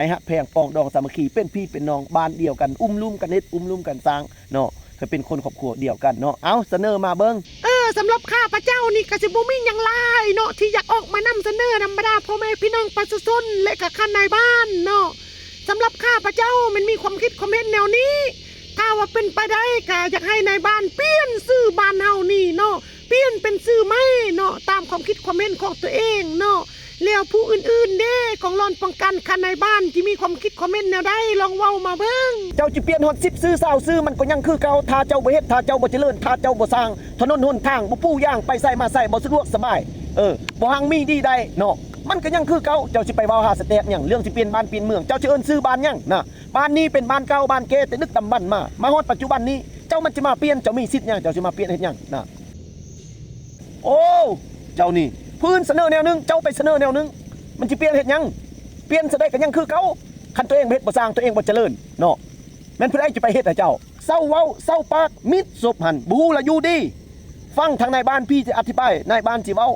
ໃຫ້ຮັກແພງປອງດອງສາມັກຄີ ເປັນພີ່ເປັນນ້ອງ ບ້ານດຽວກັນ ອຸ້ມລຸມກັນເຮັດ ອຸ້ມລຸມກັນສ້າງເນາະ ໃຫ້ເປັນຄົນຄອບຄົວດຽວກັນເນາະ. ເອົາ ສະເໜີມາເບິ່ງ. ເອີ ສຳລັບຂ້າພະເຈົ້ານີ້ກໍຊິບໍ່ມີຫຍັງຫຼາຍເນາະ ທີ່ຢາກອອກມານຳສະເໜີນຳບັນດາພໍ່ແມ່ພີ່ນ້ອງປະຊາຊົນ ແລະກໍທ່ານນາຍບ້ານເນາະ. ສຳລັບຂ້າພະເຈົ້າແມ່ນມີຄວາມຄິດຄວາມເຫັນແນວນີ້ ຖ້າວ່າເປັນໄປໄດ້ກໍຢາກໃຫ້ນາຍບ້ານປ່ຽນຊື່ບ້ານເຮົານີ້ເນາະ ປ່ຽນເປັນຊື່ໃໝ່ເນາະ ຕາມຄວາມຄິດຄວາມເຫັນຂອງຕົວເອງເນາະ. ແລ້ວຜູ້ອື່ນໆເດ້ ກອງຫຼອນປ້ອງກັນ ຄັນນາຍບ້ານທີ່ມີຄວາມຄິດຄວາມເຫັນແນວໃດ ລອງເວົ້າມາເບິ່ງ. ເຈົ້າຊິປ່ຽນຮອດສິບຊື່ ຊາວຊື່ ມັນກໍຍັງຄືເກົ່າ ຖ້າເຈົ້າບໍ່ເຮັດ ຖ້າເຈົ້າບໍ່ຈະເລີນ ຖ້າເຈົ້າບໍ່ສ້າງຖະໜົນຫົນທາງ ບໍ່ປູຢາງໄປໃສມາໃສ ບໍ່ສະດວກສະບາຍ ເອີ ບໍ່ຮັ່ງມີດີໄດ້ເນາະ ມັນກໍຍັງຄືເກົ່າ. ເຈົ້າຊິໄປເວົ້າຫາສະແຕກຫຍັງ ເລື່ອງຊິປ່ຽນບ້ານປ່ຽນເມືອງ ເຈົ້າຊິເອີ້ນຊື່ບ້ານຫຍັງນະ? ບ້ານນີ້ເປັນບ້ານເກົ່າ ບ້ານແກ່ແຕ່ດຶກດຳບັນມາ ມາຮອດປັດຈຸບັນນີ້ ເຈົ້າມັນຊິມາປ່ຽນ ເຈົ້າມີສິດຫຍັງ ເຈົ້າຊິມາປ່ຽນເຮັດຫຍັງນະ? ໂອ້ ເຈົ້ານີ້ ຜູ້ອື່ນສະເໜີແນວໜຶ່ງ ເຈົ້າໄປສະເໜີແນວໜຶ່ງ ມັນຊິປ່ຽນເຮັດຫຍັງ? ປ່ຽນຊະໃດກໍຍັງຄືເກົ່າ ຄັນຕົວເອງບໍ່ເຮັດບໍ່ສ້າງ ຕົວເອງບໍ່ຈະເລີນເນາະ ແມ່ນຜູ້ໃດຈະໄປເຮັດໃຫ້ເຈົ້າ? ເຊົາເວົ້າ ເຊົາປາກ ມິດສົບຫັ້ນ ບໍ່ຮູ້ລະຢູ່ດີ. ຟັງທາງນາຍບ້ານ ພີ່ຈະອະທິບາຍ ນາຍບ້ານຊິເວົ້າ.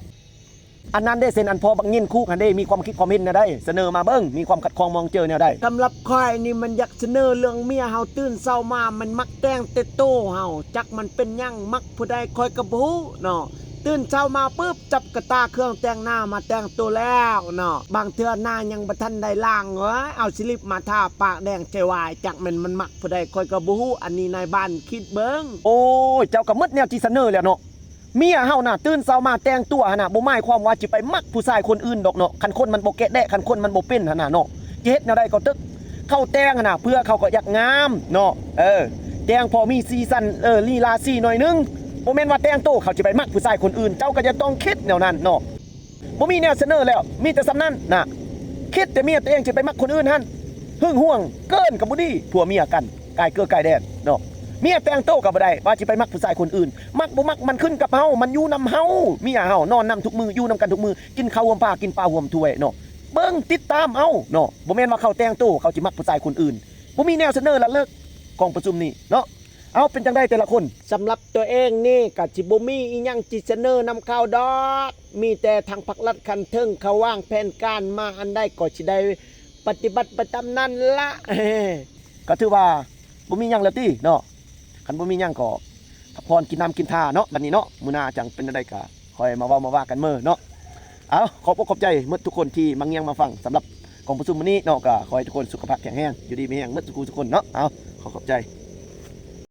ອັນນັ້ນເດ້ ເຊັ່ນ ອັນພໍ່ບັກຍິນຄຸກຫັ້ນເດ້ ມີຄວາມຄິດຄວາມເຫັນແນວໃດ? ສະເໜີມາເບິ່ງ ມີຄວາມຂັດຂ້ອງໝອງເຈີແນວໃດ? ສຳລັບຂ້ອຍນີ້ ມັນຢາກສະເໜີເລື່ອງເມຍເຮົາຕື່ນເຊົ້າມາ ມັນມັກແຕ່ງແຕ່ໂຕເຮົາ ຈັກມັນເປັນຫຍັງ ມັກຜູ້ໃດຂ້ອຍກໍບໍ່ຮູ້ເນາະ. ຕື່ນເຊົ້າມາປຶບ ຈັບກະຕ່າເຄື່ອງແຕ່ງໜ້າມາແຕ່ງໂຕແລ້ວເນາະ ບາງເທື່ອໜ້າຍັງບໍ່ທັນໄດ້ລ້າງ ເອີຍ ເອົາສະລິບມາທາ ປາກແດງໃຈວາຍ ຈັກແມ່ນມັນມັກຜູ້ໃດຂ້ອຍກໍບໍ່ຮູ້. ອັນນີ້ນາຍບ້ານຄິດເບິ່ງ. ໂອ້ຍ ເຈົ້າກໍໝົດແນວຊິສະເໜີແລ້ວເນາະ. ເມຍເຮົານະ ຕື່ນເຊົ້າມາແຕ່ງຕົວຫັ້ນນະ ບໍ່ໝາຍຄວາມວ່າຊິໄປມັກຜູ້ຊາຍຄົນອື່ນດອກເນາະ. ຄັນຄົນມັນບໍ່ແກະແດະ ຄັນຄົນມັນບໍ່ເປັນຫັ້ນນະເນາະ ຈະເຮັດແນວໃດກໍຕຶກ. ເຂົາແຕ່ງຫັ້ນນະ ເພື່ອເຂົາກໍຢາກງາມເນາະ ເອີ ແຕ່ງພໍມີສີສັນ ເອີ ລີລາສີໜ້ອຍໜຶ່ງ ບໍ່ແມ່ນວ່າແຕ່ງໂຕເຂົາຊິໄປມັກຜູ້ຊາຍຄົນອື່ນ. ເຈົ້າກໍຈະຕ້ອງຄິດແນວນັ້ນເນາະ. ບໍ່ມີແນວສະເໜີແລ້ວ ມີແຕ່ສ່ຳນັ້ນນະ. ຄິດແຕ່ເມຍຕົວເອງຊິໄປມັກຄົນອື່ນຫັ້ນ ຫຶງຫວງເກີນກໍບໍ່ດີ. ຜົວເມຍກັນ ກາຍເກີກາຍແດນເນາະ ເມຍແຕ່ງໂຕກໍບໍ່ໄດ້ ວ່າຊິໄປມັກຜູ້ຊາຍຄົນອື່ນ. ມັກບໍ່ມັກມັນຂຶ້ນກັບເຮົາ ມັນຢູ່ນຳເຮົາ ເມຍເຮົາ ນອນນຳທຸກມື້ ຢູ່ນຳກັນທຸກມື້ ກິນເຂົ້າຮ່ວມພາ ກິນປາຮ່ວມຖ້ວຍເນາະ. ເບິ່ງຕິດຕາມເອົາເນາະ ບໍ່ແມ່ນວ່າເຂົາແຕ່ງໂຕເຂົາຊິມັກຜູ້ຊາຍຄົນອື່ນ. ບໍ່ມີແນວສະເໜີລະເລີກ ກອງປະຊຸມນີ້ເນາະ. ເອົາ ເປັນຈັ່ງໃດແຕ່ລະຄົນ? ສຳລັບຕົວເອງນີ້ກໍຊິບໍ່ມີອີ່ຫຍັງຊິສະເໜີນຳເຂົາດອກ ມີແຕ່ທາງພັກລັດຂັ້ນເທິງເຂົາວາງແຜນການມາອັນໃດກໍຊິໄດ້ປະຕິບັດໄປຕາມນັ້ນລະ. ກໍຖືວ່າບໍ່ມີຫຍັງແລ້ວຕິເນາະ. ຄັນບໍ່ມີຫຍັງກໍພັກຜ່ອນກິນນ້ຳກິນທ່າເນາະ ບັດນີ້ເນາະ. ມື້ໜ້າຈັ່ງເປັນແນວໃດກໍຄ່ອຍມາເວົ້າມາວ່າກັນເມີເນາະ. ເອົາ ຂອບອົກຂອບໃຈໝົດທຸກຄົນທີ່ມາງຽງມາຟັງ ສຳລັບກອງປະຊຸມມື້ນີ້ເນາະ. ກໍຂໍໃຫ້ທຸກຄົນສຸຂະພາບແຂງແຮງ ຢູ່ດີມີແຮງໝົດທຸກຜູ້ທຸກຄົນເນາະ. ເອົາ ຂໍຂອບໃຈ.